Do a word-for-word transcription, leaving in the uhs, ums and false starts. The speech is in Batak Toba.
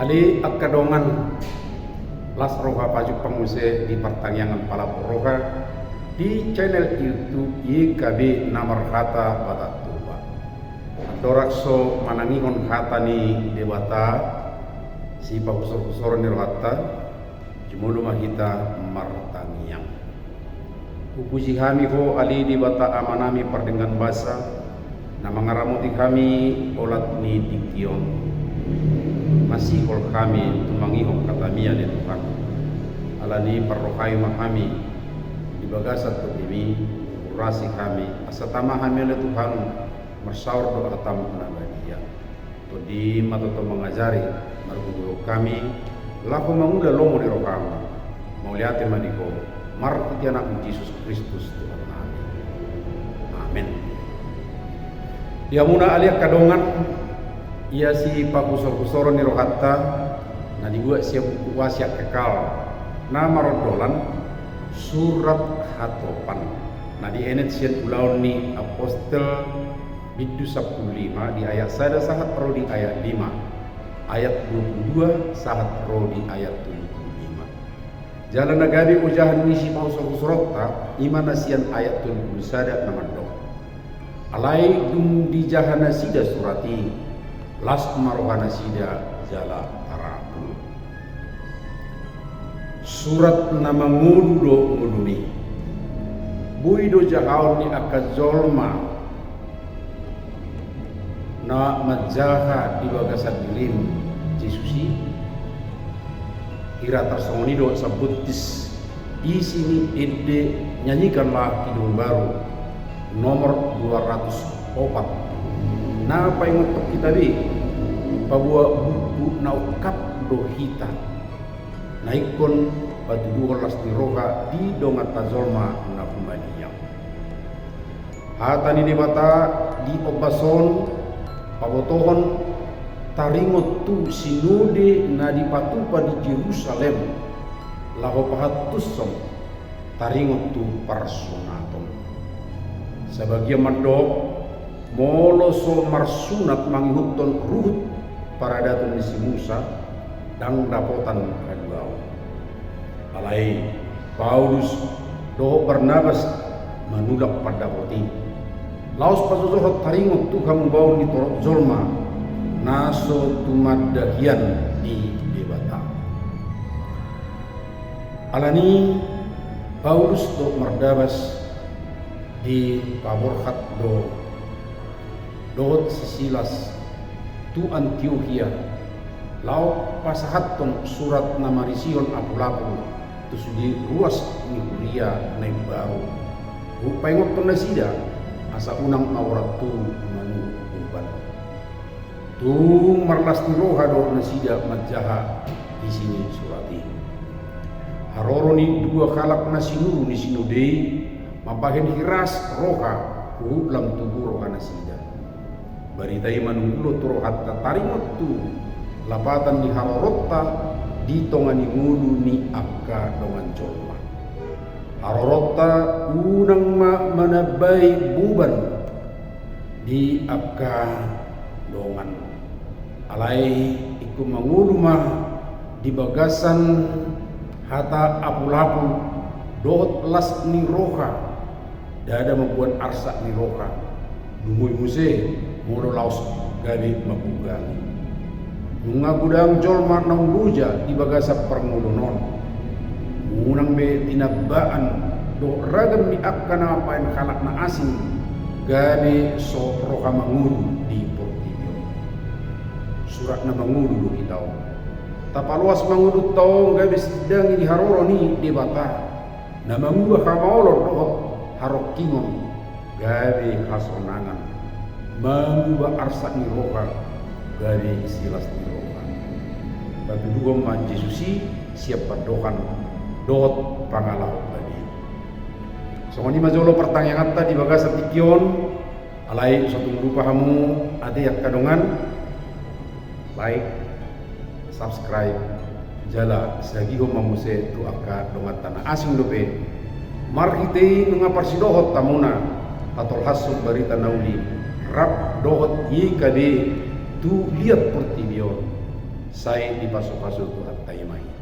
Di angka dongan, las roha pajumpang muse di partangiangan palapor roha di channel YouTube Y K B na marhata Batak Toba. Andorang so manangihon hata ni Debata, sipahusorhusoron ni rohanta, jumolo ma hita martangiang. Hupuji hami Ho ale Debata Amanami pardenggan basa, na mangaramoti hami olat ni tingki on. Masihol hami tumangihon hataMi ale Tuhan. Alani i parrohai ma hami di bagasan tondimi, urasi hami, asa tama hami ale Tuhan, marsaor do hataM na badia. Tondi ma tongtong mangajari, marguru hami, laho mangula lomo ni rohaM. Mauliate ma di Ho, marhite AnakMu Jesus Kristus Tuhannami. Amen. Di hamuna ale angka dongan, ia sipahusorhusoron ni rohanta, na dibuat sian buku Wasiat Kekal, na marondolan Surat Hatopan, na dienet sian Ulaon ni Apostel bindu sampulu lima di ayat sada sahat ro di ayat lima, ayat dua pulu dua sahat ro di ayat tolu pulu lima. Jala na gabe ojahan ni sipahusorhusoronta, i ma na sian ayat tolu pulu sada na mandok: Alai dung dijaha nasida surat i, las ma rohanasida jala tarapul. Surat na mangolu do ngoluna i. Boi do jahaon ni angka jolma na manjaha di bagasan dirim Jesus i. Hira tarsongon i do Sabbotis, isi ni ende Nyanyikanlah Kidung Baru, nomor dua ratus opat. Na paingothon hita be, paboa buku na ungkap do hita, na ingkon patuduhon las ni roha di donganta jolma na humaliang. Hata ni Debata di ombas on pabotohon taringot tu sinode na dipatupa di Jerusalem, laho pahantushon taringot tu parsunaton. Sabagian mandok, molo so marsunat mangihuthon ruhut paradaton ni si Musa, ndang dapotan haluaon. Alai Paulus dohot Barnabas manulak pandapot i, laos pajojohon taringot tu hamubaon ni torop jolma na so tumanda hian di Debata. Alani i Paulus dohot Barnabas dipaborhat do dohot si Silas tu Antiokia, laho pasahathon surat na marisihon apulapul tu sude ruas ni huria na imbaru, hupaingothon nasida asa unang aorat tu manuhuk uban. Tung marlas ni roha do nasida manjaha isi ni surat i. Haroro ni dua halak na sinuru ni sinode i mambahen hiras roha huhut lam tubu rohanasida. Barita i manunggulhon tu rohanta taringot tu lapatan ni haroronta di tonga ni ngolu ni angka dongan jolma. Haroronta unang ma manambai boban di angka dongan. Alai ingkon mangolu ma di bagasan hata apulapul dohot las ni roha, ndada mamboan arsak ni roha. Lumoi muse molo laos gabe mabugang. Nunga godang jolma naung loja di bagasan parngoluon on. Unang be tinambaan dohot ragam ni angka na mambahen halak na asing gabe so roha mangolu di portibi on. Surat na mangolu do hita on. Tapaloas ma ngolunta on gabe sindangi di haroro ni Debata, na manguba hamaolon dohot harongkingon gabe hasonangan, manguba arsak ni roha gabe silas ni roha. Patuduhon ma Jesus i sian pandohan dohot pangalaho gabe. Songon i ma jolo partangianganta di bagasan tingki on. Alai so tung lupa hamu ate angka dongan, like, subscribe, jala sagihon ma muse tu angka donganta na asing dope. Marhite i nunga parsidohot hamuna patolhashon barita na uli rap dohot Y K B tu liat portibi on. Sai dipasupasu Tuhanta i ma i.